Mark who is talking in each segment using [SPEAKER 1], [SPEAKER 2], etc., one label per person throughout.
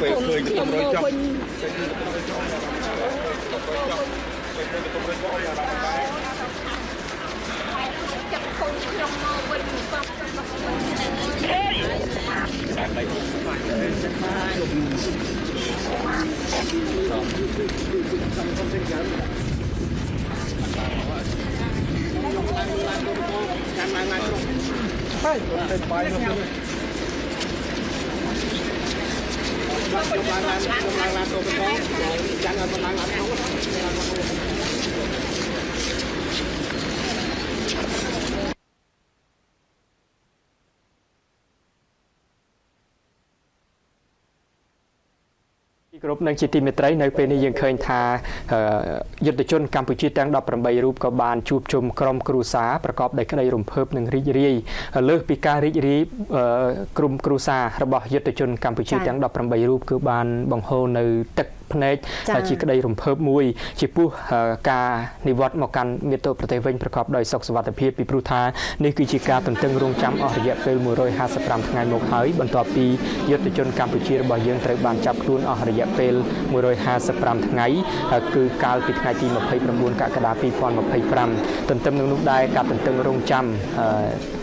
[SPEAKER 1] ពេលឃើញ
[SPEAKER 2] ខ្ញុំមកវិញចាប់កូនខ្ញុំមកវិញបង
[SPEAKER 3] គ្រប់នឹងជាទីមេត្រីនៅពេលនេះយើងឃើញថាយុទ្ធជនកម្ពុជាទាំង18រូបក៏បានជួបជុំក្រុមគ្រួសារប្រកបដោយក្តីរំភើបនិងរីករាយលើសពីការរីករាយក្រុមគ្រួសាររបស់យុទ្ធជនកម្ពុជាទាំង18រូបគឺបានបង្ហូរនៅទឹកភ្នែកជាក្តីរំភើបមួយជាពោះការនិវត្តន៍មកកាន់មាតុប្រទេសវិញប្រកបដោយសុខសុវត្ថិភាពពីព្រោះថានេះគឺជាការទន្ទឹងរង់ចាំអស់រយៈពេល155ថ្ងៃមកហើយបន្ទាប់ពីយុទ្ធជនកម្ពុជារបស់យើងត្រូវបានចាប់ខ្លួនអស់រយៈពេល155ថ្ងៃគឺកាលពីថ្ងៃទី29កក្កដា2025ទន្ទឹមនឹងនោះដែរការទន្ទឹងរង់ចាំ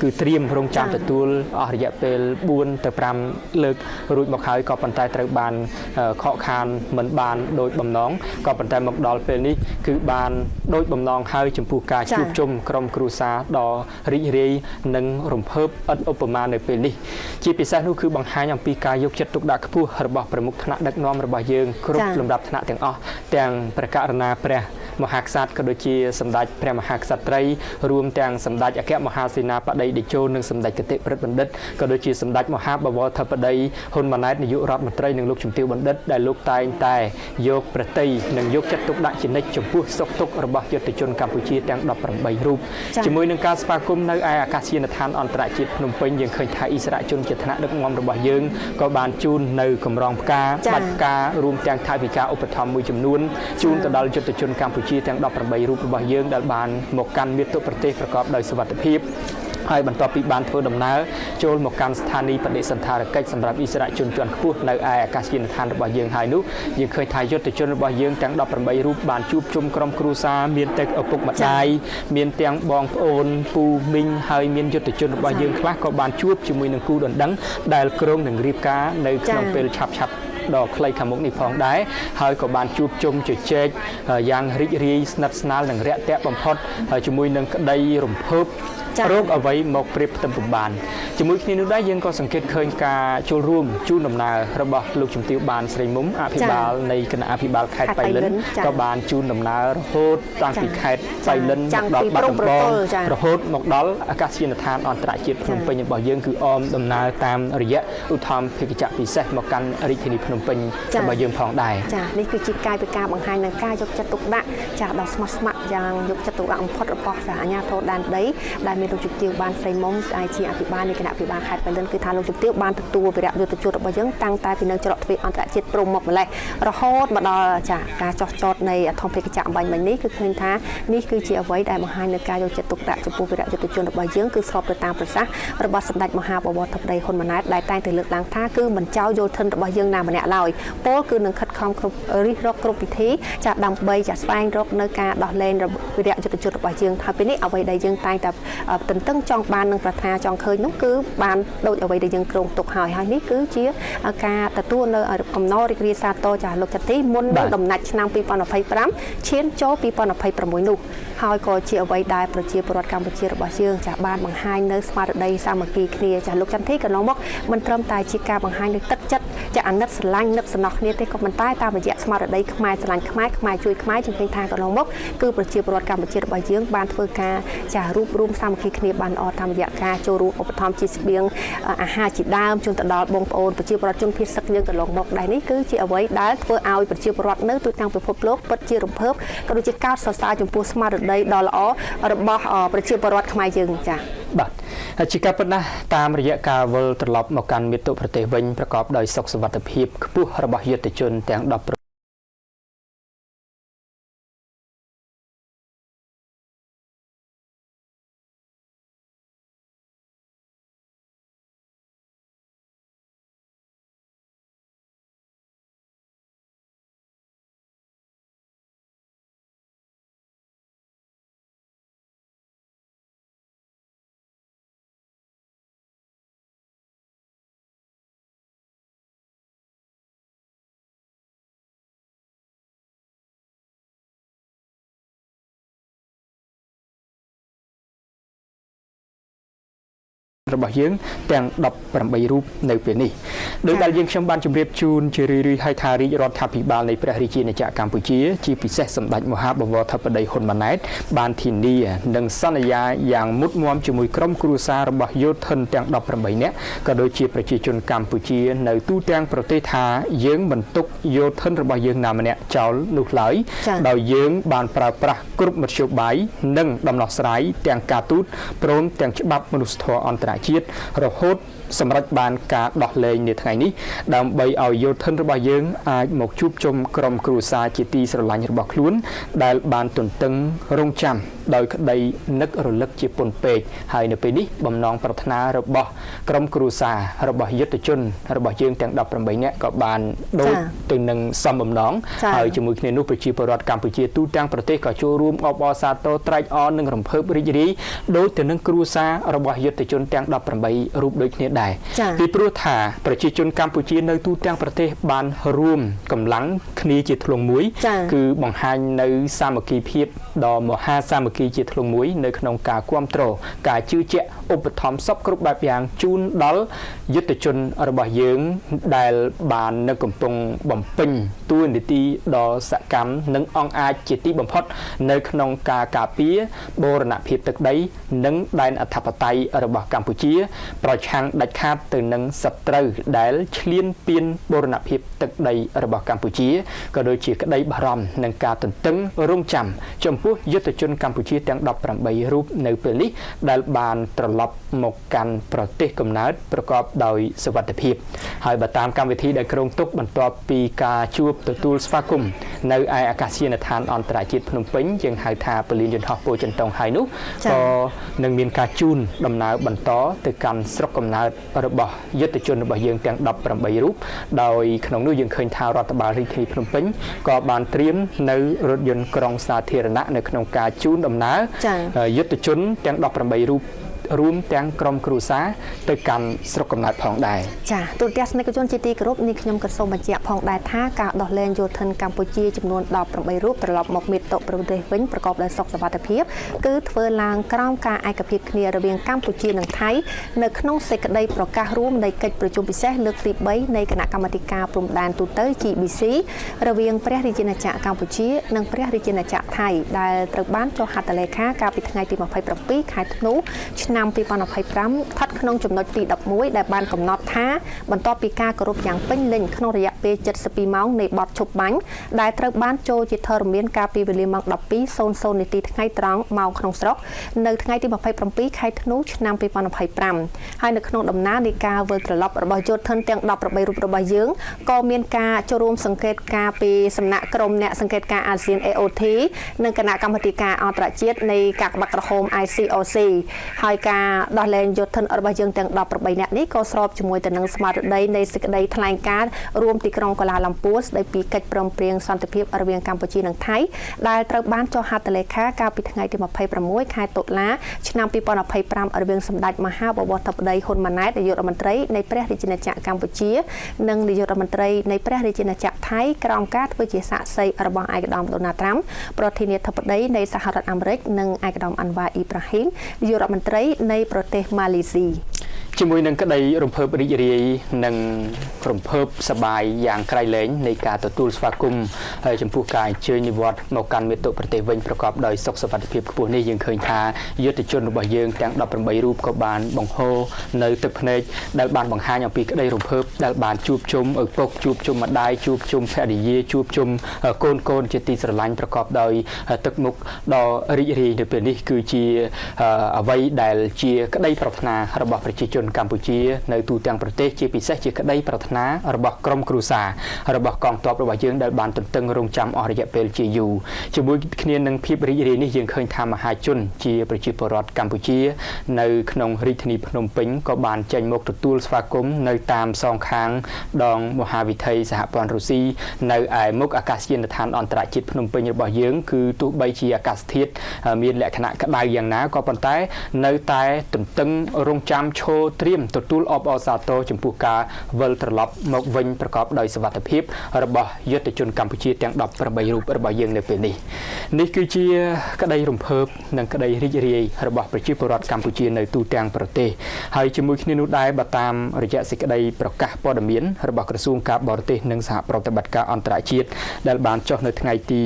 [SPEAKER 3] គឺត្រៀមរង់ចាំទទួលអស់រយៈពេល4ទៅ5លើករួចមកហើយក៏ប៉ុន្តែត្រូវបានខកខានមិនបានដោយបំណងក៏ប៉ុន្តែមកដល់ពេលនេះគឺបានដោយបំណងហើយចំពោះការជួបជុំក្រុមគ្រួសារដ៏រីករាយនិងរំភើបឥតឧបមានៅពេលនេះជាពិសេសនោះគឺបង្ហាញអំពីការយកចិត្តទុកដាក់ខ្ពស់របស់ប្រមុខថ្នាក់ដឹកនាំរបស់យើងគ្រប់លំដាប់ថ្នាក់ទាំងអស់ទាំងព្រះករុណាព្រះមហាក្សត្រក៏ដូចជាសម្ដេចព្រះមហាក្សត្រីរួមទាំងសម្ដេចអគ្គមហាសេនាបតីតេជោនិងសម្ដេចគតិព្រឹទ្ធបណ្ឌិតក៏ដូចជាសម្ដេចមហាបវរធិបតីហ៊ុនម៉ាណែតនាយករដ្ឋមន្ត្រីនិងលោកជំទាវបណ្ឌិតដែលលោកតែងតែយកប្រតិយនិងយកចិត្តទុកដាក់ជានិច្ចចំពោះសុខទុក្ខរបស់យុទ្ធជនកម្ពុជាទាំង18រូបជាមួយនឹងការស្វាគមន៍នៅឯអាកាសយានដ្ឋានអន្តរជាតិភ្នំពេញយើងឃើញថាអិសរាជជនជាថ្នាក់ដឹកនាំរបស់យើងក៏បានជូននៅកម្រងផ្កាបាច់ផ្ការួមទាំងថវិកាឧបត្ថម្ភមួយចំនួនជូនទៅដល់យុទ្ធជនកម្ពុជាទាំង18រូបរបស់យើងដែលបានមកកាន់មាតុប្រទេសប្រកបដោយសុវត្ថិភាពហើយបន្ទាប់ពីបានធ្វើដំណើរចូលមកកាន់ស្ថានីយ៍បដិសណ្ឋារកិច្ចសម្រាប់អិសរាជជនជាន់ខ្ពស់នៅឯអាកាសយានដ្ឋានរបស់យើងហើយនោះយើងឃើញថាយុទ្ធជនរបស់យើងទាំង18រូបបានជួបជុំក្រុមគ្រួសារមានទាំងឪពុកម្ដាយមានទាំងបងប្អូនពូមីងហើយមានយុទ្ធជនរបស់យើងខ្លះក៏បានជួបជាមួយនឹងគូដណ្ដឹងដែលគ្រោងនឹងរៀបការនៅក្នុងពេលឆាប់ៗដ៏ខ្លីខាងមុខនេះផងដែរហើយក៏បានជួបជុំជជែកយ៉ាងរីករាយស្និទ្ធស្នាលនិងរាក់ទាក់បំផុតជាមួយនឹងក្តីរំភើបរោគអ្វីមកប្រៀបផ្ទឹមពុំបានជាមួយគ្នានោះដែរយើងក៏សង្កេតឃើញការចូលរួមជូនដំណើររបស់លោកជំទាវបានស្រីមុំអភិបាលនៃគណៈអភិបាលខេត្តបៃលិនក៏បានជូនដំណើររហូតតាំងពីខេត្តបៃលិនមកដល់បាត់ដំបងរហូតមកដល់អាកាសយានដ្ឋានអន្តរជាតិភ្នំពេញរបស់យើងគឺអមដំណើរតាមរយៈឧទ្ធម្ភាគចក្រពិសេសមកកាន់រាជធានីភ្នំពេញរបស់យើងផងដែរ
[SPEAKER 4] ចានេះគឺជាកាយវិការបង្ហាញនឹងការយកចិត្តទុកដាក់ចាដ៏ស្មោះស្ម័គ្រយ៉ាងយកចិត្តទុកដាក់បំផុតរបស់អាជ្ញាធរដែនដីដែលមានលោកជំទាវបានស្រីមុំដែលជាអភិបាលនៃគណៈអភិបាលខេត្តបៃលិនគឺថាលោកជំទាវបានទទួលវីរៈយុទ្ធជនរបស់យើងតាំងតែពីនៅច្រកទ្វារអន្តរជាតិព្រំមកម្លេះរហូតមកដល់ចាការចោះចតនៃធំភេកចក្រអំបញ្ញមិញនេះគឺឃើញថានេះគឺជាអ្វីដែលបង្ហាញនៅការយកចិត្តទុកដាក់ចំពោះវីរៈយុទ្ធជនរបស់យើងគឺស្របទៅតាមប្រសាសន៍របស់សម្ដេចមហាបវរធិបតីហ៊ុនម៉ាណែតដែលតែងតែលើកឡើងថាគឺមិនចោលយោធិនរបស់យើងណាម្នាក់ឡើយពោលគឺនឹងខិតខំគ្រប់រិះរកគ្រប់វិធីចាដើម្បីចាស្វែងរកនៅការដោះលែងវីរៈយុទ្ធជនរបស់យើងហើយពេលនេះអ្វីដែលយើងតែងតែទន្ទឹងចង់បាននឹងប្រាថ្នាចង់ឃើញនោះគឺបានដូចអ្វីដែលយើងគ្រោងទុកហើយហើយនេះគឺជាការទទួលនៅអំណររីករាយសាទរចាលោកចន្ទទីមុននឹងដំណាច់ឆ្នាំ2025ឈានចូល2026នោះហើយក៏ជាអ្វីដែលប្រជាពលរដ្ឋកម្ពុជារបស់យើងចាបានបង្ហាញនៅស្មារតីសាមគ្គីគ្នាចាលោកចន្ទទីកន្លងមកមិនត្រឹមតែជាការបង្ហាញនៅទឹកចិត្តចាអាណិតស្រឡាញ់នឹកសំណោះគ្នាទេក៏ប៉ុន្តែតាមរយៈស្មារតីខ្មែរស្រឡាញ់ខ្មែរខ្មែរជួយខ្មែរជាងឃើញថាកន្លងមកគឺប្រជាពលរដ្ឋកម្ពុជារបស់យើងបានធ្វើការចារួបរួមសាមគ្គីគ្នាបានល្អតាមរយៈការចូលរួមឧបត្ថម្ភជាស្បៀងអាហារជាដើមជូនទៅដល់បងប្អូនប្រជាពលរដ្ឋជនភៀសសឹកយើងកន្លងមកដែរនេះគឺជាអ្វីដែលធ្វើឲ្យប្រជាពលរដ្ឋនៅទូទាំងពិភពលោកពិតជារំភើបក៏ដូចជាកោតសរសើរចំពោះស្មារតីដ៏ល្អរបស់ប្រជាពលរដ្ឋខ្មែរយើងចា៎
[SPEAKER 3] បាទជាការពិតណាស់តាមរយៈការវិលត្រឡប់មកកាន់មាតុប្រទេសវិញប្រកបដោយសុខសុវត្ថិភាពខ្ពស់របស់យុទ្ធជនទាំង10 របស់យើងទាំង18រូបនៅពេលនេះដោយដែលយើងខ្ញុំបានជម្រាបជូនជារឿយៗឲ្យថារាជរដ្ឋាភិបាលនៃព្រះរាជាណាចក្រកម្ពុជាជាពិសេសសម្ដេចមហាបវរធិបតីហ៊ុនម៉ាណែតបានធានានិងសន្យាយ៉ាងមុតមមជាមួយក្រុមគ្រួសាររបស់យោធិនទាំង18នាក់ក៏ដូចជាប្រជាជនកម្ពុជានៅទូទាំងប្រទេសថាយើងមិនទុកយោធិនរបស់យើងណាម្នាក់ចោលនោះឡើយដោយយើងបានប្រើប្រាស់គ្រប់មធ្យោបាយនិងដំណោះស្រាយទាំងការទូតព្រមទាំងច្បាប់មនុស្សធម៌អន្តរជាតិរហូតសម្រេចបានការដោះលែងនាថ្ងៃនេះដើម្បីឲ្យយោធិនរបស់យើងអាចមកជួបជុំក្រុមគ្រួសារជាទីស្រឡាញ់របស់ខ្លួនដែលបានទន្ទឹងរង់ចាំដោយក្តីនឹករលឹកជាពន់ពេកហើយនៅពេលនេះបំណងប្រាថ្នារបស់ក្រុមគ្រួសាររបស់យុទ្ធជនរបស់យើងទាំង18នាក់ក៏បានដូចទៅនឹងសមបំណងហើយជាមួយគ្នានោះប្រជាពលរដ្ឋកម្ពុជាទូទាំងប្រទេសក៏ចូលរួមអបអរសាទរត្រែកអរនិងរំភើបរីករាយដូចទៅនឹងគ្រួសាររបស់យុទ្ធជនទាំង18រូបដូចគ្នាដែរពីព្រោះថាប្រជាជនកម្ពុជានៅទូទាំងប្រទេសបានរួមកម្លាំងគ្នាជាធ្លុងមួយគឺបង្ហាញនៅសាមគ្គីភាពដ៏មហាសាមគ្គីជាធ្លុងមួយនៅក្នុងការគ្រប់គ្រងការជឿជាក់ឧបត្ថម្ភសពគ្រប់បែបយ៉ាងជូនដល់យុទ្ធជនរបស់យើងដែលបាននៅកំពុងបំពេញតួនាទីដ៏សកម្មនិងអង់អាចជាទីបំផុតនៅក្នុងការការពារបូរណភាពទឹកដីនិងដែនអធិបតេយ្យរបស់កម្ពុជាប្រឆាំងដាច់ខាតទៅនឹងសត្រូវដែលឈ្លានពានបូរណភាពទឹកដីរបស់កម្ពុជាក៏ដូចជាក្តីបារម្ភនឹងការទន្ទឹងរង់ចាំចំពោះយុទ្ធជនកម្ពុជាទាំង18រូបនៅពេលនេះដែលបានត្រឡប់មកកាន់ប្រទេសកំណើតប្រកបដោយសុវត្ថិភាពហើយបើតាមកម្មវិធីដែលគ្រោងទុកបន្ទាប់ពីការជួបទទួលស្វាគមន៍នៅឯអាកាសយានដ្ឋានអន្តរជាតិភ្នំពេញយើងហៅថាពលានយន្តហោះពោធិ៍ចិនតុងហើយនោះក៏នឹងមានការជូនដំណើរបន្តទៅកាន់ស្រុកកំណើតរបស់យុទ្ធជនរបស់យើងទាំង18រូបដោយក្នុងនោះយើងឃើញថារដ្ឋបាលរាជធានីភ្នំពេញក៏បានត្រៀមនៅរថយន្តក្រុងសាធារណៈនៅក្នុងការជូនដំណើរយុទ្ធជនទាំង18រូបរួមទាំងក្រុមគ្រួសារទៅកាន់ស្រុកកំណើតផងដែរ
[SPEAKER 4] ចា៎ទូរទស្សនិកជនជាទីគោរពនេះខ្ញុំក៏សូមបញ្ជាក់ផងដែរថាការដោះលែងយោធិនកម្ពុជាចំនួន18រូបត្រឡប់មកមាតុប្រទេសវិញប្រកបដោយសុខសុវត្ថិភាពគឺធ្វើឡើងក្រោមការឯកភាពគ្នារវាងកម្ពុជានិងថៃនៅក្នុងសេចក្តីប្រកាសរួមនៃកិច្ចប្រជុំពិសេសលើកទី3នៃគណៈកម្មាធិការព្រំដែនទូទៅ GBC រវាងព្រះរាជាណាចក្រកម្ពុជានិងព្រះរាជាណាចក្រថៃដែលត្រូវបានចុះហត្ថលេខាកាលពីថ្ងៃទី27ខែធ្នូឆ្នាំ2025ស្ថិតក្នុងចំណុចទី11ដែលបានកំណត់ថាបន្ទាប់ពីការគោរពយ៉ាងពេញលេញក្នុងរយៈពេល72ម៉ោងនៃបទឈប់បាញ់ដែលត្រូវបានចូលជាធរមានកាលពីវេលាម៉ោង 12:00 នាទីថ្ងៃត្រង់ម៉ោងក្នុងស្រុកនៅថ្ងៃទី27ខែធ្នូឆ្នាំ2025ហើយនៅក្នុងដំណើរនៃការវិលត្រឡប់របស់យោធិនទាំង18រូបរបស់យើងក៏មានការចូលរួមសង្កេតការពីសំណាក់ក្រុមអ្នកសង្កេតការអាស៊ាន AOT និងគណៈកម្មាធិការអន្តរជាតិនៃកាកបាទក្រហម ICOC ហើយការដោះលែងយោធិនរបស់យើងទាំង18នាក់នេះក៏ស្របជាមួយទៅនឹងស្មារតីនៃសេចក្តីថ្លែងការណ៍រួមទីក្រុងកូឡាឡាំពួរស្តីពីកិច្ចព្រមព្រៀងសន្តិភាពរវាងកម្ពុជានិងថៃដែលត្រូវបានចុះហត្ថលេខាកាលពីថ្ងៃទី26ខែតុលាឆ្នាំ2025រវាងសម្ដេចមហាបវរធិបតីហ៊ុនម៉ាណែតនាយករដ្ឋមន្ត្រីនៃព្រះរាជាណាចក្រកម្ពុជានិងនាយករដ្ឋមន្ត្រីនៃព្រះរាជាណាចក្រថៃក្រោមការធ្វើជាសាក្សីរបស់ឯកឧត្តមដូណាល់ត្រាំប្រធានាធិបតីនៃសហរដ្ឋអាមេរិកនិងឯកឧត្តមអាន់វ៉ាអ៊ីប្រាហ៊ីមនាយករដ្ឋមន្ត្រីនៃប្រទេសម៉ាឡេស៊ី
[SPEAKER 3] ជាមួយនឹងក្តីរំភើបរីករាយនិងរំភើបសប្បាយយ៉ាងក្រៃលែងនៃការទទួលស្វាគមន៍ចំពោះការអញ្ជើញនិវត្តន៍មកកាន់មាតុប្រទេសវិញប្រកបដោយសុខសុវត្ថិភាពខ្ពស់នេះយើងឃើញថាយុទ្ធជនរបស់យើងទាំង18រូបក៏បានបង្ហូរនៅទឹកភ្នែកដែលបានបង្ហាញអំពីក្តីរំភើបដែលបានជួបជុំឪពុកជួបជុំម្ដាយជួបជុំភរិយាជួបជុំកូនៗជាទីស្រឡាញ់ប្រកបដោយទឹកមុខដ៏រីករាយនៅពេលនេះគឺជាអ្វីដែលជាក្តីប្រាថ្នារបស់ប្រជាជនកម្ពុជានៅទូទាំងប្រទេសជាពិសេសជាក្តីប្រាថ្នារបស់ក្រុមគ្រួសាររបស់កងទ័ពរបស់យើងដែលបានទន្ទឹងរង់ចាំអស់រយៈពេលជាយូរជាមួយគ្នានឹងភាពរីករាយនេះយើងឃើញថាមហាជនជាប្រជាពលរដ្ឋកម្ពុជានៅក្នុងរាជធានីភ្នំពេញក៏បានចេញមកទទួលស្វាគមន៍នៅតាមសងខាងដងមហាវិថីសហព័ន្ធរុស្ស៊ីនៅឯមុខអាកាសយានដ្ឋានអន្តរជាតិភ្នំពេញរបស់យើងគឺទោះបីជាអាកាសធាតុមានលក្ខណៈក្តៅយ៉ាងណាក៏ប៉ុន្តែនៅតែទន្ទឹងរង់ចាំឈរ ត្រៀមទទួលអបអរសាទរចំពោះការវិលត្រឡប់មកវិញប្រកបដោយសុវត្ថិភាពរបស់យុទ្ធជនកម្ពុជាទាំង18រូបរបស់យើងនៅពេលនេះនេះគឺជាក្តីរំភើបនិងក្តីរីករាយរបស់ប្រជាពលរដ្ឋកម្ពុជានៅទូទាំងប្រទេសហើយជាមួយគ្នានោះដែរបើតាមរយៈសេចក្តីប្រកាសព័ត៌មានរបស់ក្រសួងការបរទេសនិងសហប្រតិបត្តិការអន្តរជាតិដែលបានចុះនៅថ្ងៃទី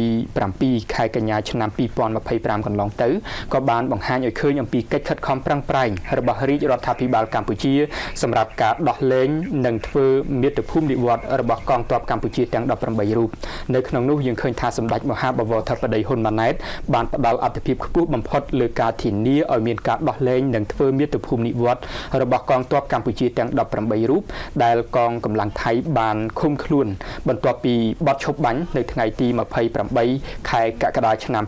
[SPEAKER 3] 7ខែកញ្ញាឆ្នាំ2025កន្លងទៅក៏បានបង្ហាញឲ្យឃើញអំពីកិច្ចខិតខំប្រឹងប្រែងរបស់រាជរដ្ឋាភិបាលកម្ពុជាសម្រាប់ការដោះលែងនិងធ្វើមាតុភូមិនិវត្តន៍របស់កងទ័ពកម្ពុជាទាំង18រូបនៅក្នុងនោះយើងឃើញថាសម្ដេចមហាបវរធិបតីហ៊ុនម៉ាណែតបានផ្ដល់អត្ថិភាពខ្ពស់បំផុតលើការធានាឲ្យមានការដោះលែងនិងធ្វើមាតុភូមិនិវត្តន៍របស់កងទ័ពកម្ពុជាទាំង18រូបដែលកងកម្លាំងថៃបានឃុំខ្លួនបន្ទាប់ពីបទឈប់បាញ់នៅថ្ងៃទី28ខែកក្កដាឆ្នាំ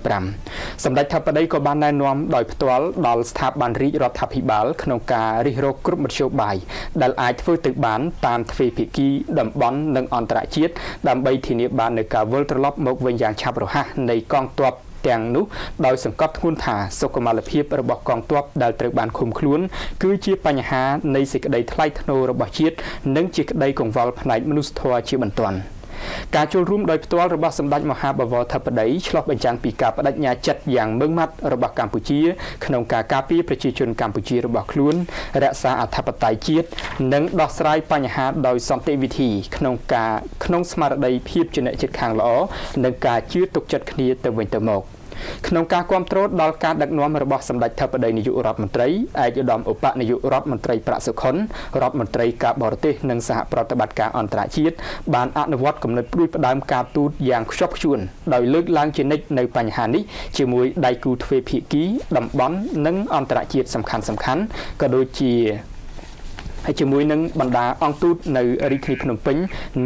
[SPEAKER 3] 2025សម្ដេចធិបតីក៏បានណែនាំដោយផ្ទាល់ដល់ស្ថាប័នរាជរដ្ឋាភិបាលក្នុងការរិះរកគ្រប់មធ្យោបាយដែលអាចធ្វើទៅបានតាមទ្វេភាគីតំបន់និងអន្តរជាតិដើម្បីធានាបាននូវការវិលត្រឡប់មកវិញយ៉ាងឆាប់រហ័សនៃកងទ័ពទាំងនោះដោយសង្កត់ធ្ងន់ថាសុខុមាលភាពរបស់កងទ័ពដែលត្រូវបានឃុំខ្លួនគឺជាបញ្ហានៃសេចក្តីថ្លៃថ្នូររបស់ជាតិនិងជាក្តីកង្វល់ផ្នែកមនុស្សធម៌ជាបន្ទាន់ការចូលរួមដោយផ្ទាល់របស់សម្ដេចមហាបវរធិបតីឆ្លុះបញ្ចាំងពីការបដិញ្ញាចិត្តយ៉ាងម៉ឺងម៉ាត់របស់កម្ពុជាក្នុងការការពារប្រជាជនកម្ពុជារបស់ខ្លួនរក្សាអធិបតេយ្យជាតិនិងដោះស្រាយបញ្ហាដោយសន្តិវិធីក្នុងស្មារតីភាពជាអ្នកជិតខាងល្អនិងការជឿទុកចិត្តគ្នាទៅវិញទៅមកក្នុងការគ្រប់គ្រងដល់ការដឹកនាំរបស់សម្ដេចធិបតីនាយករដ្ឋមន្ត្រីឯកឧត្តមឧបនាយករដ្ឋមន្ត្រីប្រាក់សុខុនរដ្ឋមន្ត្រីការបរទេសនិងសហប្រតិបត្តិការអន្តរជាតិបានអនុវត្តគំនិតផ្ដួចផ្ដើមការទូតយ៉ាងខ្ជាប់ខ្ជួនដោយលើកឡើងជានិច្ចនៅបញ្ហានេះជាមួយដៃគូទ្វេភាគីតំបន់និងអន្តរជាតិសំខាន់ៗក៏ដូចជាហើយជាមួយនឹងបណ្ដាអង្គទូតនៅរាជធានីភ្នំពេញ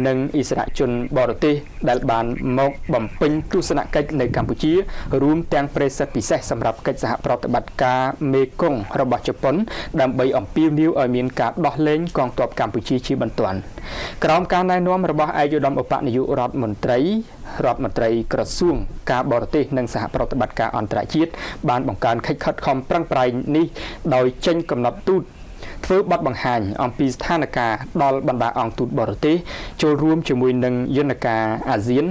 [SPEAKER 3] និងអិសរាជជនបរទេសដែលបានមកបំពេញទស្សនកិច្ចនៅកម្ពុជារួមទាំងប្រេសិតពិសេសសម្រាប់កិច្ចសហប្រតិបត្តិការមេគង្គរបស់ជប៉ុនដើម្បីអំពាវនាវឲ្យមានការដោះលែងកងទ័ពកម្ពុជាជាបន្ទាន់ក្រោមការណែនាំរបស់ឯកឧត្តមឧបនាយករដ្ឋមន្ត្រីក្រសួងការបរទេសនិងសហប្រតិបត្តិការអន្តរជាតិបានបង្កើនកិច្ចខិតខំប្រឹងប្រែងនេះដោយចេញកំណត់ទូតធ្វើបទបង្ហាញអំពីស្ថានភាពដល់បណ្ដាអង្គទូតបរទេសចូលរួមជាមួយនឹងយន្តការអាស៊ាន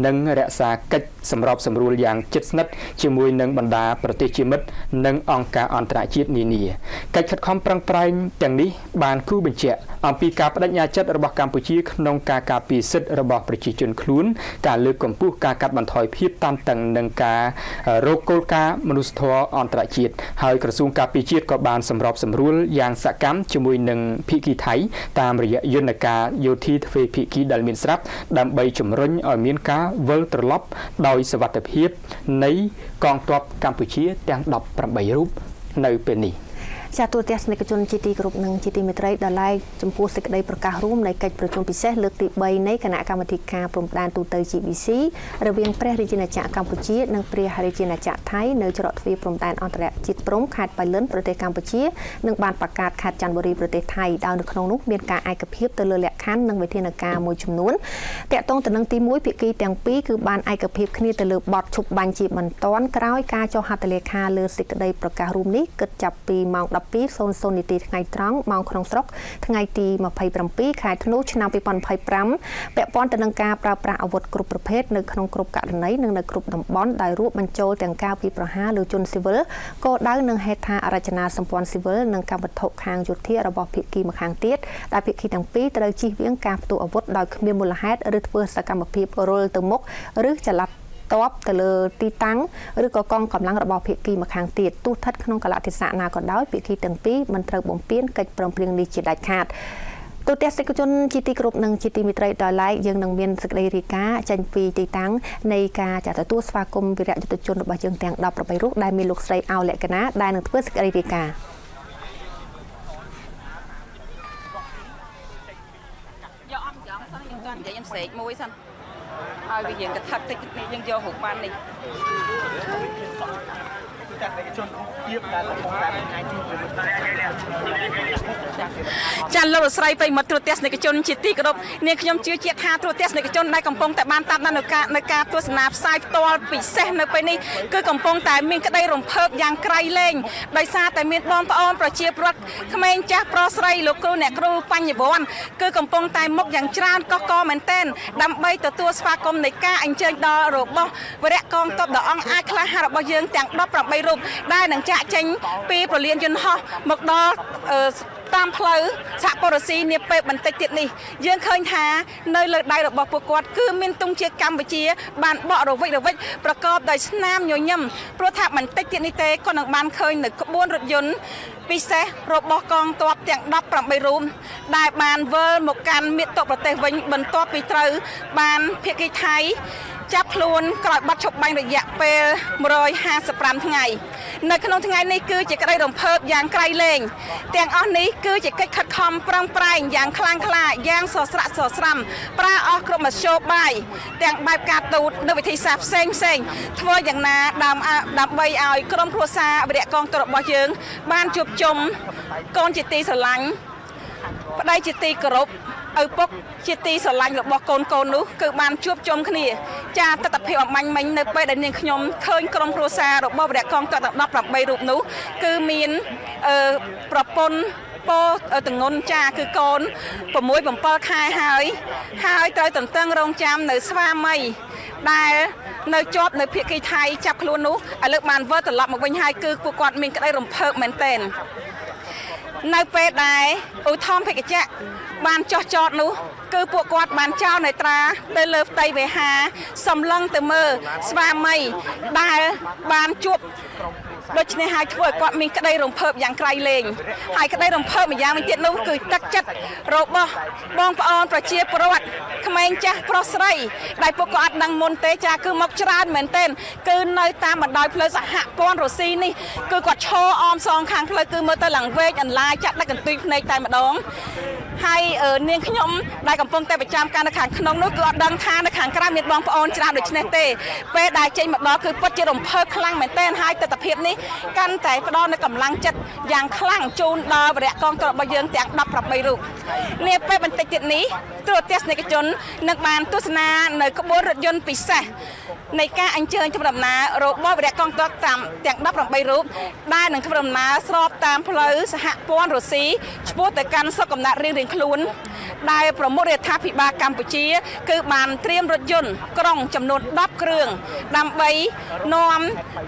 [SPEAKER 3] និងរក្សាកិច្ចសម្របសម្រួលយ៉ាងជិតស្និទ្ធជាមួយនឹងបណ្ដាប្រទេសជាមិត្តនិងអង្គការអន្តរជាតិនានាកិច្ចខិតខំប្រឹងប្រែងទាំងនេះបានគូបញ្ជាក់អំពីការបដិញ្ញាចិត្តរបស់កម្ពុជាក្នុងការការពារសិទ្ធិរបស់ប្រជាជនខ្លួនការលើកកម្ពស់ការកាត់បន្ថយភាពតានតឹងនិងការរកគោលការណ៍មនុស្សធម៌អន្តរជាតិហើយក្រសួងការពារជាតិក៏បានសម្របសម្រួលយ៉ាងសកម្មជាមួយនឹងភាគីថៃតាមរយៈយន្តការយោធាទ្វេភាគីដែលមានស្រាប់ដើម្បីជំរុញឲ្យមានការវិលត្រឡប់ដោយសុវត្ថិភាពនៃកងទ័ពកម្ពុជាទាំង18រូបនៅពេលនេះ
[SPEAKER 4] ចាទូរទស្សនិកជនជាទីគោរពនិងជាទីមេត្រីដល់ឡែកចំពោះសេចក្តីប្រកាសរួមនៃកិច្ចប្រជុំពិសេសលើកទី3នៃគណៈកម្មាធិការព្រំដែនទូទៅ GBC រវាងព្រះរាជាណាចក្រកម្ពុជានិងព្រះរាជាណាចក្រថៃនៅច្រកទ្វារព្រំដែនអន្តរជាតិព្រំខេត្តបៃលិនប្រទេសកម្ពុជានិងបានប្រកាសខេត្តចន្ទបុរីប្រទេសថៃដោយនៅក្នុងនោះមានការឯកភាពទៅលើលក្ខខណ្ឌនិងវិធានការមួយចំនួនតាក់ទងទៅនឹងទី1ភាគីទាំងពីរគឺបានឯកភាពគ្នាទៅលើបទឈប់បាញ់ជាបន្ទាន់ក្រោយការចុះហត្ថលេខាលើសេចក្តីប្រកាសរួមនេះគិតចាប់ពីម៉ោង 12:00 នាទីថ្ងៃត្រង់ម៉ោងក្នុងស្រុកថ្ងៃទី27ខែធ្នូឆ្នាំ2025ពាក់ព័ន្ធទៅនឹងការប្រើប្រាស់អាវុធគ្រប់ប្រភេទនៅក្នុងគ្រប់ករណីនិងនៅគ្រប់តំបន់ដោយរួមបញ្ចូលទាំងការវាយប្រហារលើជនស៊ីវិលគោលដៅនឹងហេដ្ឋារចនាសម្ព័ន្ធស៊ីវិលនិងកម្មវត្ថុខាងយោធារបស់ភាគីម្ខាងទៀតដែលភាគីទាំងពីរត្រូវជៀសវាងការផ្ទុះអាវុធដោយគ្មានមូលហេតុឬធ្វើសកម្មភាពរុលទៅមុខឬចល័តតបទៅលើទីតាំងឬក៏កងកម្លាំងរបស់ភាគីម្ខាងទៀតទោះស្ថិតក្នុងកលៈទេសៈណាក៏ដោយភាគីទាំងពីរមិនត្រូវបំពានកិច្ចព្រមព្រៀងនេះជាដាច់ខាតទូទស្សនិកជនជាទីគោរពនិងជាទីមេត្រីដោយឡែកយើងនឹងមានសេចក្តីរាយការណ៍ចេញពីទីតាំងនៃការចាត់ទទួលស្វាគមន៍វីរៈយុទ្ធជនរបស់យើងទាំង18រូបដែលមានលោកស្រីអោលក្ខណាដែលនឹងធ្វើសេចក្តីរាយការណ៍
[SPEAKER 1] យកអត់ចង់សិនខ្ញុំចង់និយាយខ្ញុំស្រែកមួយសិនហើយវារៀងកថាតិចនេះយើងយករូបបាននេះ ចាលោកស្រីប្រិយមិត្តទូរទស្សនិកជនជាទីគោរពនាងខ្ញុំជឿជាក់ថាទូរទស្សនិកជនដែលកំពុងតែបានតាមដាននៅការទស្សនាផ្សាយផ្ទាល់ពិសេសនៅពេលនេះគឺកំពុងតែមានក្តីរំភើបយ៉ាងក្រៃលែងដោយសារតែមានបងប្អូនប្រជាពលរដ្ឋក្មេងចាស់ប្រុសស្រីលោកគ្រូអ្នកគ្រូបញ្ញវន្តគឺកំពុងតែមុខយ៉ាងច្រើនកកកមែនទែនដើម្បីទទួលស្វាគមន៍នៃការអញ្ជើញដល់របស់វរៈកងទ័ពដ៏អង់អាចក្លាហានរបស់យើងទាំង18រូបដែលនឹងចាកចេញពីប្រលានយន្តហោះមកដល់តាមផ្លូវសហព័ន្ធរុស្ស៊ីនាពេលបន្តិចទៀតនេះយើងឃើញថានៅលើដៃរបស់ពួកគាត់គឺមានទង់ជាតិកម្ពុជាបានបករវិចរវិចប្រកបដោយស្នាមញញឹមព្រោះថាបន្តិចទៀតនេះទេក៏នឹងបានឃើញនៅក្បួនរថយន្តពិសេសរបស់កងទ័ពទាំង18រូបដែលបានវិលមកកាន់មាតុប្រទេសវិញបន្ទាប់ពីត្រូវបានភាគីថៃចាប់ខ្លួនក្រោយបាត់ឈប់បាញ់រយៈពេល155ថ្ងៃនៅក្នុងថ្ងៃនេះគឺជាក្តីរំភើបយ៉ាងក្រៃលែងទាំងអស់នេះគឺជាកិច្ចខិតខំប្រឹងប្រែងយ៉ាងខ្លាំងក្លាយ៉ាងសស្រាក់សស្រាំប្រើអស់គ្រប់មធ្យោបាយទាំងបែបការទូតនិងវិធីសាស្ត្រផ្សេងផ្សេងធ្វើយ៉ាងណាដើម្បីឲ្យក្រុមគ្រួសារវីរៈកងទ័ពរបស់យើងបានជួបជុំកូនជាទីស្រឡាញ់ប្តីជាទីគោរពឪពុកជាទីស្រឡាញ់របស់កូនកូននោះគឺបានជួបជុំគ្នាចាទស្សនភាពអំបញ្ញមិញនៅពេលដែលនាងខ្ញុំឃើញក្រុមគ្រួសាររបស់វរៈកងទ័ពទាំង18រូបនោះគឺមានប្រពន្ធពោតងន់ចាគឺកូន6 7ខែហើយហើយត្រូវទន្ទឹងរង់ចាំនៅស្វាមីដែលនៅជាប់នៅភៀកគីថៃចាប់ខ្លួននោះឥឡូវបានវិលត្រឡប់មកវិញហើយគឺពួកគាត់មានក្តីរំភើបមែនទែននៅពេលដែលឧទ្ធម្ភាគចក្របានចោះចតនោះគឺពួកគាត់បានចោលនេត្រាទៅលើផ្ទៃវេហាសម្លឹងទៅមើលស្វាមីដែលបានជួបដូច្នេះហើយធ្វើឲ្យគាត់មានក្តីរំភើបយ៉ាងក្រៃលែងហើយក្តីរំភើបម្យ៉ាងវិញទៀតនោះគឺទឹកចិត្តរបស់បងប្អូនប្រជាពលរដ្ឋក្មេងចាស់ប្រុសស្រីដែលពួកគាត់អត់ដឹងមុនទេចាគឺមកច្រើនមែនទែនគឺនៅតាមបណ្ដោយផ្លូវសហព័ន្ធរុស្ស៊ីនេះគឺគាត់ឈរអមសងខាងផ្លូវគឺមើលទៅឡើងវែកអន្លាយចាក់ដឹកកន្ទុយភ្នែកតែម្ដងហើយនាងខ្ញុំដែលកំពុងតែប្រចាំការនៅខាងក្នុងនោះគឺអត់ដឹងថានៅខាងក្រៅមានបងប្អូនច្រើនដូចនេះទេពេលដែលចេញមកដល់គឺពិតជារំភើបខ្លាំងមែនទែនហើយទស្សនភាពនេះកាន់តែផ្ដល់នូវកម្លាំងចិត្តយ៉ាងខ្លាំងជូនដល់វរៈកងទ័ពរបស់យើងទាំង18រូបនាពេលបន្តិចទៀតនេះទូរទស្សនិកជននឹងបានទស្សនានៅក្បួនរថយន្តពិសេសនៃការអញ្ជើញធ្វើដំណើររបស់វរៈកងទ័ពតាមទាំង18រូបដែលនឹងធ្វើដំណើរស្របតាមផ្លូវសហព័ន្ធរុស្ស៊ីឆ្ពោះទៅកាន់ស្រុកកំណើតរៀងៗខ្លួនដែលប្រមុខរដ្ឋាភិបាលកម្ពុជាគឺបានត្រៀមរថយន្តក្រុងចំនួន10គ្រឿងដើម្បីនាំ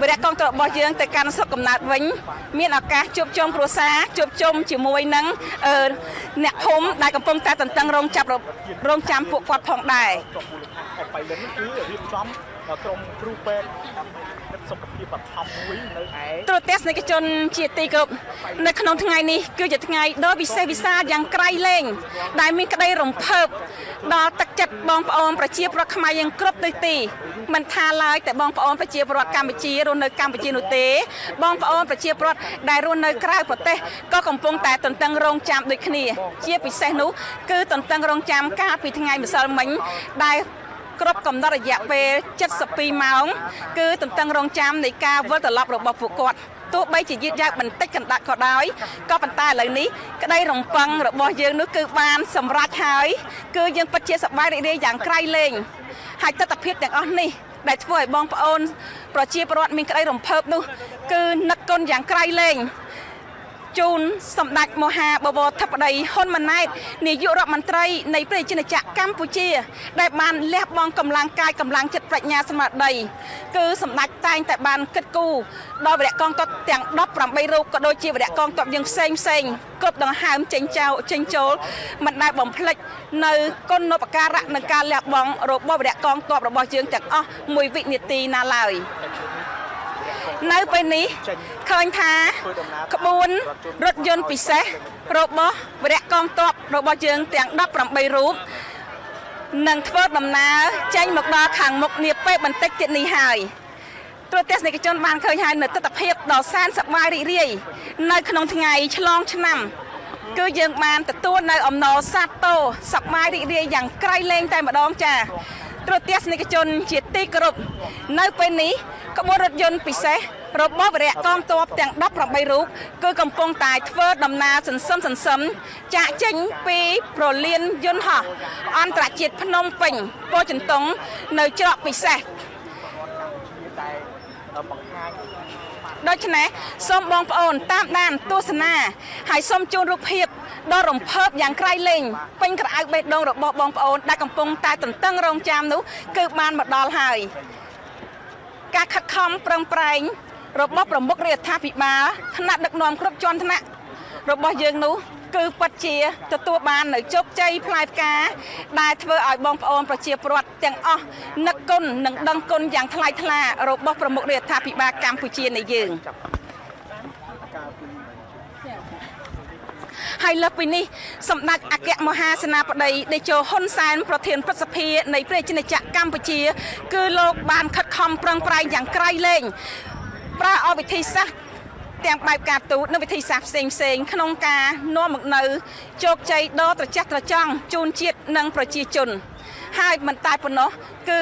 [SPEAKER 1] វរៈកងទ័ពរបស់យើងទៅកាន់ស្រុកកំណើតវិញមានឱកាសជួបជុំគ្រួសារជួបជុំជាមួយនឹងអ្នកភូមិដែលកំពុងតែទន្ទឹងរង់ចាំពួកគាត់ផងដែរ
[SPEAKER 5] ក្រុមគ្រូពេទ្យសុខភាពបឋមមួយនៅឯ
[SPEAKER 1] ទូរទស្សនិកជនជាទីគោរពនៅក្នុងថ្ងៃនេះគឺជាថ្ងៃដ៏វិសេសវិសាលយ៉ាងក្រៃលែងដែលមានក្តីរំភើបដល់ទឹកចិត្តបងប្អូនប្រជាពលរដ្ឋខ្មែរយើងគ្រប់ទិសទីមិនថាឡើយតែបងប្អូនប្រជាពលរដ្ឋកម្ពុជារស់នៅកម្ពុជានោះទេបងប្អូនប្រជាពលរដ្ឋដែលរស់នៅក្រៅប្រទេសក៏កំពុងតែទន្ទឹងរង់ចាំដូចគ្នាជាពិសេសនោះគឺទន្ទឹងរង់ចាំកាលពីថ្ងៃម្សិលមិញដែលគ្រប់កំណត់រយៈពេល72ម៉ោងគឺទន្ទឹងរង់ចាំនៃការវិលត្រឡប់របស់ពួកគាត់ទោះបីជាយឺតយ៉ាវបន្តិចកណ្ដាក់ក៏ដោយក៏ប៉ុន្តែឥឡូវនេះក្តីរំពឹងរបស់យើងនោះគឺបានសម្រេចហើយគឺយើងពិតជាសប្បាយរីករាយយ៉ាងក្រៃលែងហើយទស្សនវិជ្ជាទាំងអស់នេះដែលធ្វើឲ្យបងប្អូនប្រជាពលរដ្ឋមានក្តីរំភើបនោះគឺនឹកគុណយ៉ាងក្រៃលែងជូនសម្ដេចមហាបវរធិបតីហ៊ុនម៉ាណែតនាយករដ្ឋមន្ត្រីនៃប្រជាណាចក្រកម្ពុជាដែលបានលះបង់កម្លាំងកាយកម្លាំងចិត្តប្រាជ្ញាស្មារតីគឺសម្ដេចតែងតែបានគិតគូរដល់វរៈកងទ័ពទាំង18រូបក៏ដូចជាវរៈកងទ័ពយើងផ្សេងផ្សេងគ្រប់ដង្ហើមចេញចូលមិនដែលបំភ្លេចនៅគុណូបការៈនិងការលះបង់របស់វរៈកងទ័ពរបស់យើងទាំងអស់មួយវិនាទីណាឡើយនៅពេលនេះឃើញថាក្បួនរថយន្តពិសេសរបស់វរៈកងទ័ពរបស់យើងទាំង18រូបនឹងធ្វើដំណើរចេញមកដល់ខាងមុខនាពេលបន្តិចទៀតនេះហើយទូរទស្សនិកជនបានឃើញហើយនៅទស្សនភាពដ៏សែនសប្បាយរីករាយនៅក្នុងថ្ងៃឆ្លងឆ្នាំគឺយើងបានទទួលនៅអំណរសាទរសប្បាយរីករាយយ៉ាងក្រៃលែងតែម្ដងចាទូរទស្សនិកជនជាទីគោរពនៅពេលនេះក្បួនរថយន្តពិសេស របស់វរៈកងទ័ពទាំង18រូបគឺកំពុងតែធ្វើដំណើរសន្សឹមចាកចេញពីប្រលានយន្តហោះអន្តរជាតិភ្នំពេញពោធិ៍ចិនតុងនៅច្រកពិសេសដូច្នេះសូមបងប្អូនតាមដានទស្សនាហើយសូមជូនរូបភាពដ៏រំភើបយ៉ាងក្រៃលែងពេញក្រអៅបេះដូងរបស់បងប្អូនដែលកំពុងតែទន្ទឹងរង់ចាំនោះគឺបានមកដល់ហើយការខិតខំប្រឹងប្រែងរបស់ប្រមុខរាជរដ្ឋាភិបាលថ្នាក់ដឹកនាំគ្រប់ជាន់ថ្នាក់របស់យើងនោះគឺពិតជាទទួលបាននៅជោគជ័យផ្លែផ្កាដែលធ្វើឲ្យបងប្អូនប្រជាពលរដ្ឋទាំងអស់នឹកគុណនិងដឹងគុណយ៉ាងថ្លៃថ្លារបស់ប្រមុខរាជរដ្ឋាភិបាលកម្ពុជានៃយើងហើយលើសពីនេះសម្ដេចអគ្គមហាសេនាបតីតេជោហ៊ុនសែនប្រធានព្រឹទ្ធសភានៃព្រះរាជាណាចក្រកម្ពុជាគឺលោកបានខិតខំប្រឹងប្រែងយ៉ាងក្រៃលែងប្រើអវិធីសាស្ត្រទាំងបែបការទូតនិងវិធីសាស្ត្រផ្សេងៗក្នុងការនាំមកនៅជោគជ័យដ៏ត្រចះត្រចង់ជូនជាតិនិងប្រជាជនហើយមិនតែប៉ុណ្ណោះគឺ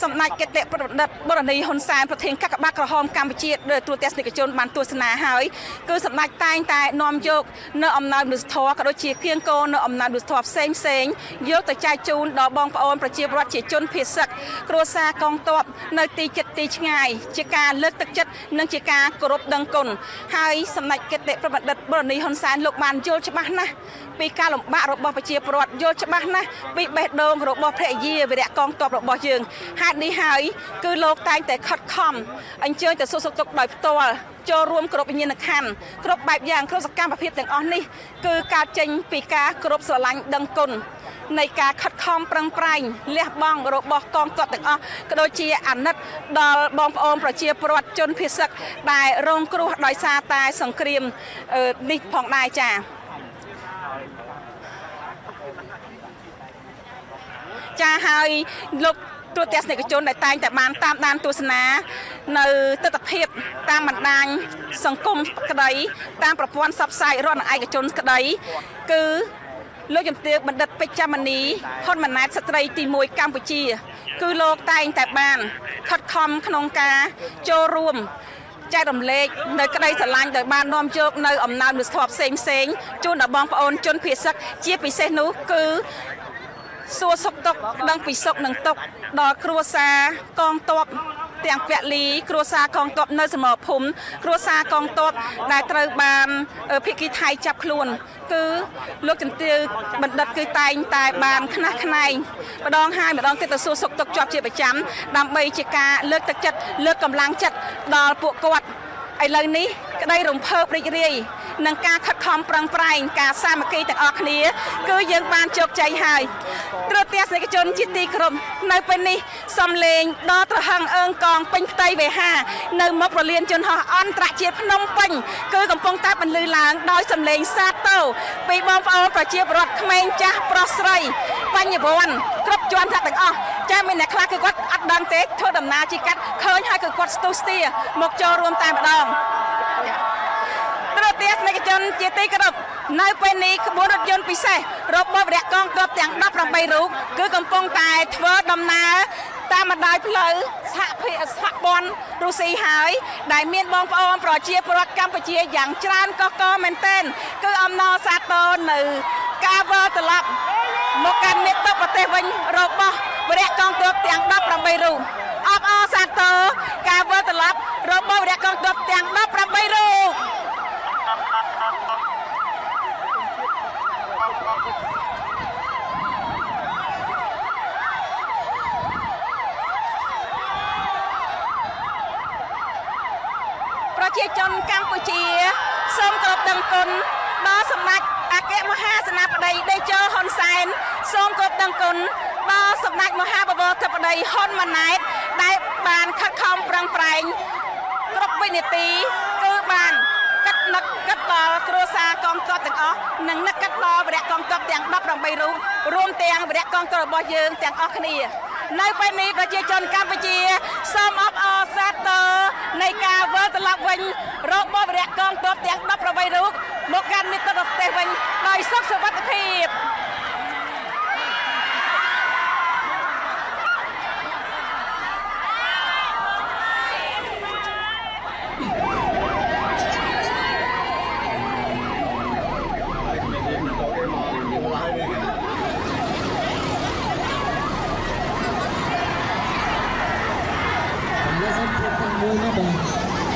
[SPEAKER 1] សម្ដេចគតិបណ្ឌិតបូរនីហ៊ុនសែនប្រធានកាកបាទក្រហមកម្ពុជាដោយទូរទស្សនិកជនបានទស្សនាហើយគឺសម្ដេចតែងតែនាំយកនៅអំណោយមនុស្សធម៌ក៏ដូចជាគៀងគោនៅអំណោយមនុស្សធម៌ផ្សេងៗយកទៅចែកជូនដល់បងប្អូនប្រជាពលរដ្ឋជាជនភៀសសឹកគ្រួសារកងទ័ពនៅទីជិតទីឆ្ងាយជាការលើកទឹកចិត្តនិងជាការគោរពដឹងគុណហើយសម្ដេចគតិបណ្ឌិតបូរនីហ៊ុនសែនលោកបានយល់ច្បាស់ណាស់ពីការលំបាករបស់ប្រជាពលរដ្ឋយល់ច្បាស់ណាស់ពីបេះដូងរបស់ភរិយាវីរៈកងទ័ពរបស់យើងហេតុនេះហើយគឺលោកតែងតែខិតខំអញ្ជើញទៅសួរសុខទុក្ខដោយផ្ទាល់ចូលរួមគ្រប់វិញ្ញាណក្ខន្ធគ្រប់បែបយ៉ាងគ្រប់សកម្មភាពទាំងអស់នេះគឺកើតចេញពីការគ្រប់ស្រឡាញ់ដឹងគុណនៃការខិតខំប្រឹងប្រែងលះបង់របស់កងទ័ពទាំងអស់ក៏ដូចជាអាណិតដល់បងប្អូនប្រជាពលរដ្ឋជនភៀសសឹកដែលរងគ្រោះដោយសារតែសង្គ្រាមនេះផងដែរចា៎ចាហើយលោកទូរទស្សនិកជនដែលតែងតែបានតាមដានទស្សនានៅទស្សនភាពតាមបណ្ដាញសង្គមក្តីតាមប្រព័ន្ធផ្សព្វផ្សាយរដ្ឋនិងឯកជនក្តីគឺលោកជំទាវបណ្ឌិតពេជ្រមនីហ៊ុនម៉ាណែតស្ត្រីទី1កម្ពុជាគឺលោកតែងតែបានខិតខំក្នុងការចូលរួមចែករំលែកនៅក្តីស្រឡាញ់ដោយបាននាំយកនៅអំណោយមនុស្សធម៌ផ្សេងៗជូនដល់បងប្អូនជនភៀសសឹកជាពិសេសនោះគឺសួរសុខទុក្ខដឹងពីសុខនិងទុក្ខដល់គ្រួសារកងទ័ពទាំងពលីគ្រួសារកងទ័ពនៅសមរភូមិគ្រួសារកងទ័ពដែលត្រូវបានភាគីថៃចាប់ខ្លួនគឺលោកជំទាវបណ្ឌិតគឺតែងតែបានខ្នះខ្នែងម្ដងហើយម្ដងទៀតទៅសួរសុខទុក្ខជាប់ជាប្រចាំដើម្បីជាការលើកទឹកចិត្តលើកកម្លាំងចិត្តដល់ពួកគាត់ឥឡូវនេះក្តីរំភើបរីករាយនឹងការខិតខំប្រឹងប្រែងការសាមគ្គីទាំងអស់គ្នាគឺយើងបានជោគជ័យហើយទ្រទស្សនិកជនជាទីគោរពនៅពេលនេះសំលេងដ៏ត្រហឹងអើងកងពេញផ្ទៃវេហានៅមុខប្រលានយន្តហោះអន្តរជាតិភ្នំពេញគឺកំពុងតែបន្លឺឡើងដោយសំលេងសាទរពីបងប្អូនប្រជាពលរដ្ឋក្មេងចាស់ប្រុសស្រីបញ្ញវន្តគ្រប់ជាន់ថ្នាក់ទាំងអស់ចាមានអ្នកខ្លះគឺគាត់អត់ដឹងទេធ្វើដំណើរជិះកាត់ឃើញហើយគឺគាត់ស្ទុះស្ទាមកចូលរួមតែម្ដងទ្រទស្សនិកជនជាទីគោរពនៅពេលនេះក្បួនរថយន្តពិសេសរបស់វរៈកងទ័ពទាំង18រូបគឺកំពុងតែធ្វើដំណើរតាមបណ្ដោយផ្លូវសហព័ន្ធរុស្ស៊ីហើយដែលមានបងប្អូនប្រជាពលរដ្ឋកម្ពុជាយ៉ាងច្រើនកកកមែនទែនគឺអំណរសាទរនៅការវិលត្រឡប់មកកាន់មាតុប្រទេសវិញរបស់វរៈកងទ័ពទាំង18រូបអបអរសាទរការវិលត្រឡប់របស់វរៈកងទ័ពទាំង18រូបប្រជាជនកម្ពុជាសូមគោរពដឹងគុណដល់សម្ដេចអគ្គមហាសេនាបតីតេជោហ៊ុនសែនសូមគោរពដឹងគុណដល់សម្ដេចមហាបវរធិបតីហ៊ុនម៉ាណែតដែលបានខិតខំប្រឹងប្រែងគ្រប់វិនាទីគឺបានគិតនឹកគិតដល់គ្រួសារកងទ័ពទាំងអស់និងនឹកគិតដល់វរៈកងទ័ពទាំង18រូបរួមទាំងវរៈកងទ័ពរបស់យើងទាំងអស់គ្នានៅពេលនេះប្រជាជនកម្ពុជាសូមអបអរសាទរនៃការវិលត្រឡប់វិញរបស់វរៈកងទ័ពទាំង18រូបមកកាន់មាតុប្រទេសវិញដោយសុខសុវត្ថិភាព
[SPEAKER 6] មួយណាបាទ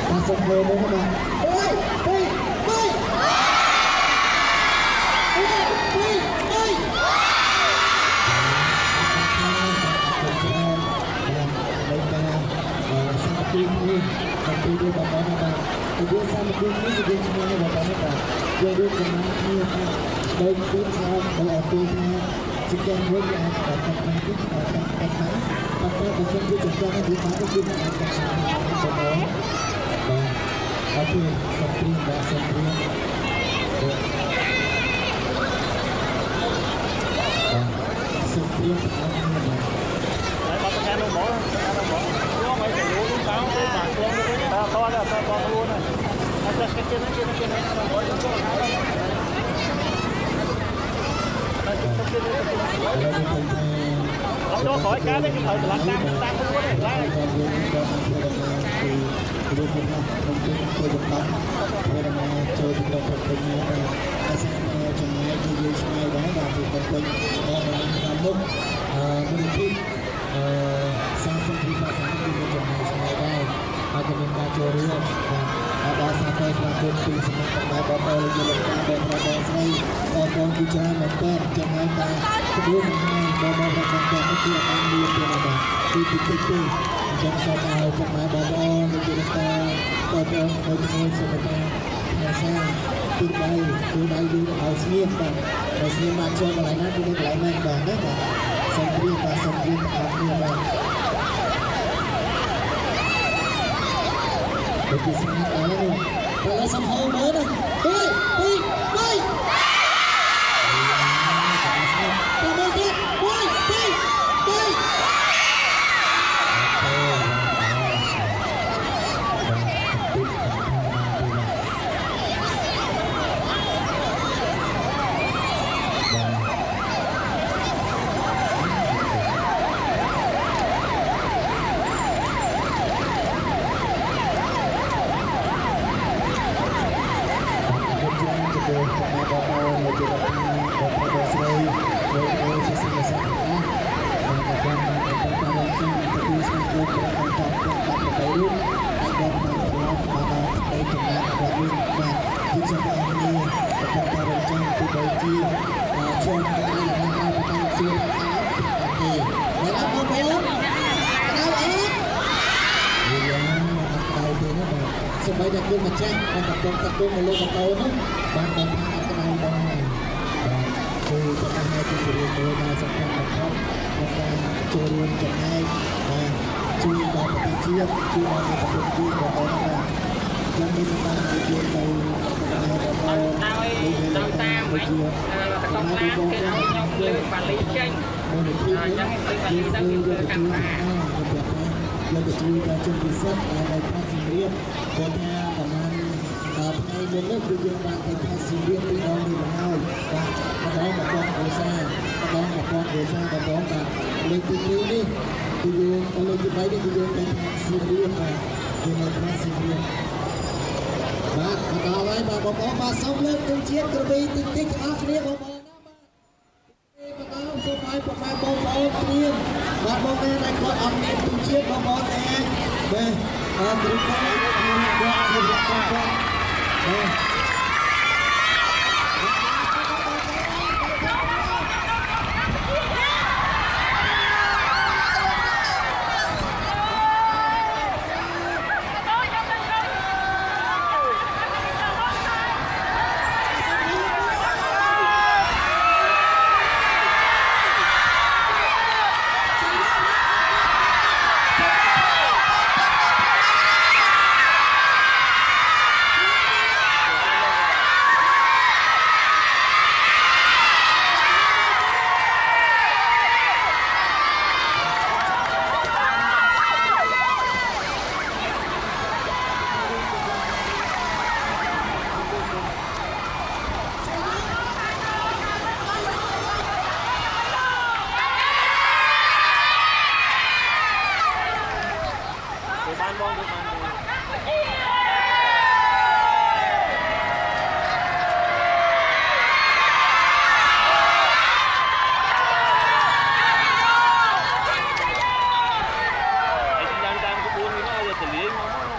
[SPEAKER 6] បាទសូមហូមួយណាបាទ1 2 3 1 2 3នៃការសាមគ្គីនេះអំពីរឿងបងប្អូនបាទពីរឿងសាមគ្គីនេះគឺយើងឈ្មោះនេះបងប្អូនបាទយើងរួមកម្លាំងគ្នាបាទដោយពីស្លោកដោយអំពីថាជាការមួយដែលអាចកាត់បានទីកាត់កាត់បានប៉ុន្តែបើសិនជាចង្កឹះនេះវាបានគឺមិនអាចកាត់បានបងប្អូនបាទអូខេសូមព្រៀងបាទសូមព្រៀងបាទសូមព្រៀងបងប្អូនបាទ
[SPEAKER 5] បាត់ប្រកាន់នោះហ្មងប្រកាន់នោះហ្មងយកឲ្យទៅយូរនោះតោទៅបាទខ្លួនទៅវិញតតតតខ្លួនហើយអត់ចេះគេជិះជិះជិះបងប្អូនចូលហើយអត់ចូលក្រោយការទេគឺត្រូវឆ្លាក់តាមតាមខ្លួនទេឡើយ
[SPEAKER 6] គឺរូបភាពក្នុងទីធ្វើបន្តធ្វើដំណើរចូលទៅក្នុងប្រទេសនេះបាទអាសាចម្ងាយគឺយើងឆ្ងាយដែរបាទពីប្រទេសមកឡើងតាមមុខអឺមូលនិធិអឺសាសនាភាសាគឺមានចម្ងាយឆ្ងាយដែរហើយក៏មានការចូលរួមបាទអបអរសាទរស្វាគមន៍ពីសំណាក់បងប្អូនលោកលោកតាបងប្រុសបងស្រីបងប្អូនជាច្រើនមែនទែនចឹងហើយតាក្បួនហើយបងប្អូនបងប្អូននេះគឺអត់បានមានទេណាបាទគឺតិចតិចទេអញ្ចឹងសូមឲ្យពុកម៉ែបងប្អូនលោកលោកតាបងប្អូនមួយមួយសូមតាភាសាទីដៃគឺដៃយើងឲ្យស្ងៀមបាទឲ្យស្ងៀមបានចូលកន្លែងណាគឺនៅកន្លែងហ្នឹងបាទណាបាទសូមព្រាបបាទសូមព្រាបទាំងអស់គ្នាបាទដូចជាស្ងាត់ដែរនេះតែឥឡូវសំហូរមើលណា1 2 3តែមួយទៀត1 2 3 សម្បីតែគុណម្ចាស់បានកំពុងតគុណនៅលើម៉ូតូនោះបានបានថាអត់ក្តៅដែរបាទគឺប្រកាសឲ្យជារឿងមួយដែលសំខាន់បំផុតក្នុងការចូលរួមចំណែកបាទជួយដល់ប្រទេសជាតិជួយដល់ប្រទេសជាតិបងប្អូនបាទយ៉ាងនេះបាននិយាយទៅបងប្អូន
[SPEAKER 7] តាមតាមវិញតកង់ឡានគេឲ្យខ្ញុំលើកបាលីចេញអញ្ចឹងលើកបាលីទៅគេធ្វើកាមេរ៉ា
[SPEAKER 6] យកទៅជួយដល់ជនពិសេសដែលនៅខេត្តសៀមរាបគាត់ថាប្រហែលថ្ងៃមុននេះគឺយើងបានទៅខេត្តសៀមរាបពីរដងនេះមកហើយបាទម្ដង1000គ្រួសារម្ដង1000គ្រួសារបងប្អូនបាទលើកទី2នេះគឺយើងលើកទី3នេះគឺយើងទៅខេត្តសៀមរាបបាទយើងនៅខេត្តសៀមរាបបាទមកដល់ហើយបាទបងប្អូនបាទសូមលើកទង់ជាតិក្របីតិចតិចទាំងអស់គ្នាបងប្អូនណាបាទបន្តសូមឲ្យពុកម៉ែបងប្អូនត្រៀមបាទបងប្អូនដែលគាត់អត់មានទង់ជាតិបងប្អូនអាចបាទអរគុណបាទបាទបាទបាទ
[SPEAKER 5] តាមក្បួននេះមកទៅលេងមក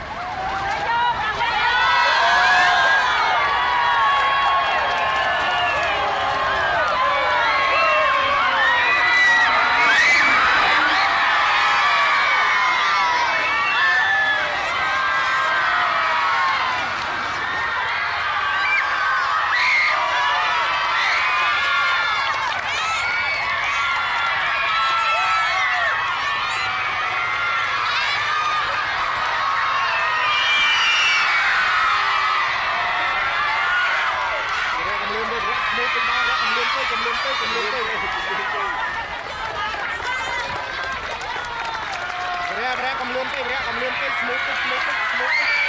[SPEAKER 5] លឿនពេករយៈកុំលឿនពេកស្មូតពេកស្មូតពេកស្មូតពេក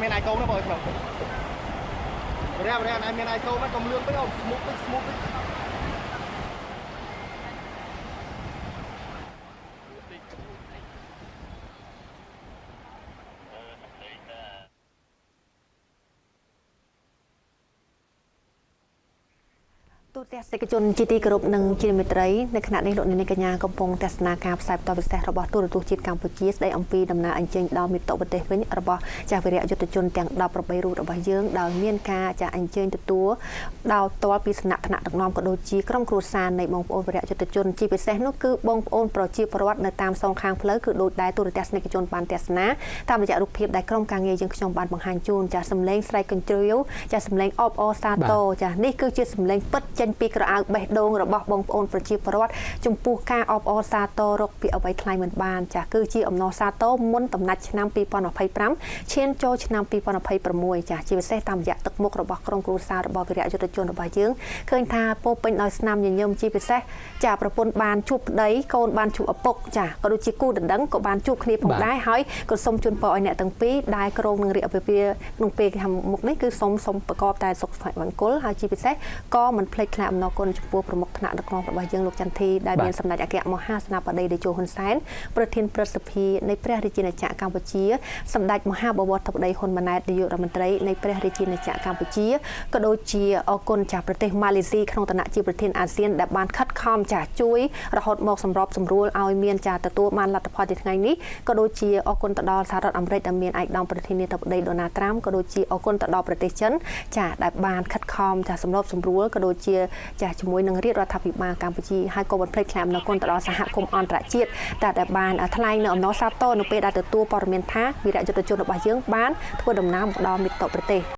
[SPEAKER 5] មានអាយកូនណាបងក្នុងព្រះព្រះណែមានអាយកូនណាកុំលឿនពេកអូស្មូតពេកស្មូតពេក
[SPEAKER 4] ទូទស្សនិកជនជាទីគោរពនិងជាមេត្រីនៅខណៈនេះលោកនាងកញ្ញាកំពុងទស្សនាការផ្សាយផ្ទាល់ពិសេសរបស់ទូរទស្សន៍ជាតិកម្ពុជាស្ដីអំពីដំណើរអញ្ជើញដល់មាតុប្រទេសវិញរបស់ចាស់វីរៈយុទ្ធជនទាំង18រូបរបស់យើងដោយមានការចាស់អញ្ជើញទទួលដោយផ្ទាល់ពីសំណាក់ថ្នាក់ដឹកនាំក៏ដូចជាក្រុមគ្រួសារនៃបងប្អូនវីរៈយុទ្ធជនជាពិសេសនោះគឺបងប្អូនប្រជាពលរដ្ឋនៅតាមសងខាងផ្លូវគឺដូចដែរទូរទស្សនិកជនបានទស្សនាតាមរយៈរូបភាពដែលក្រុមការងារយើងខ្ញុំបានបង្ហាញជូនចាស់សម្លេងស្រែកកញ្ជ្រៀវចាស់សម្លេងអបអរសាទរចាស់នេះគឺជាសម្លេងពិតចេញពីក្រអៅបេះដូងរបស់បងប្អូនប្រជាពលរដ្ឋចំពោះការអបអរសាទររកពីអ្វីថ្លៃមិនបានចាស់គឺជាអំណរសាទរមុនដំណាច់ឆ្នាំ2025ឈានចូលឆ្នាំ2026ចាស់ជាពិសេសតាមរយៈទឹកមុខរបស់ក្រុមគ្រួសាររបស់វីរៈយុទ្ធជនរបស់យើងឃើញថាពោពេញដោយស្នាមញញឹមជាពិសេសចាស់ប្រពន្ធបានជួបប្តីកូនបានជួបឪពុកចាស់ក៏ដូចជាគូដណ្ដឹងក៏បានជួបគ្នាផងដែរហើយក៏សូមជូនពរឲ្យអ្នកទាំងពីរដែលគ្រោងនឹងរៀបអាពាហ៍ពិពាហ៍ក្នុងពេលខាងមុខនេះគឺសូមប្រកបតែសុខមង្គលហើយជាពិសេសក៏មិនភ្លេចថ្លែងអំណរគុណចំពោះប្រមុខថ្នាក់ដឹកនាំរបស់យើងលោកចន្ទធីដែលមានសម្ដេចអគ្គមហាសេនាបតីតេជោហ៊ុនសែនប្រធានព្រឹទ្ធសភានៃព្រះរាជាណាចក្រកម្ពុជាសម្ដេចមហាបវរធិបតីហ៊ុនម៉ាណែតនាយករដ្ឋមន្ត្រីនៃព្រះរាជាណាចក្រកម្ពុជាក៏ដូចជាអរគុណចាស់ប្រទេសម៉ាឡេស៊ីក្នុងឋានៈជាប្រធានអាស៊ានដែលបានខិតខំចាស់ជួយរហូតមកសម្របសម្រួលឲ្យមានចាស់ទទួលបានលទ្ធផលជាថ្ងៃនេះក៏ដូចជាអរគុណទៅដល់សហរដ្ឋអាមេរិកដែលមានឯកឧត្តមប្រធានាធិបតីដូណាល់ត្រាំក៏ដូចជាអរគុណទៅដល់ប្រទេសចិនចាស់ដែលបានខិតខំចាស់សម្របសម្រួលក៏ដូចជាចាស់ជាមួយនឹងរាជរដ្ឋាភិបាលកម្ពុជាហើយក៏មិនភ្លេចថ្លែងអំណរគុណទៅដល់សហគមន៍អន្តរជាតិតែបានថ្លែងនៅអំណរសាទរនៅពេលដែលទទួលព័ត៌មានថាវីរៈយុទ្ធជនរបស់យើងបានធ្វើដំណើរមកដល់មាតុប្រទេស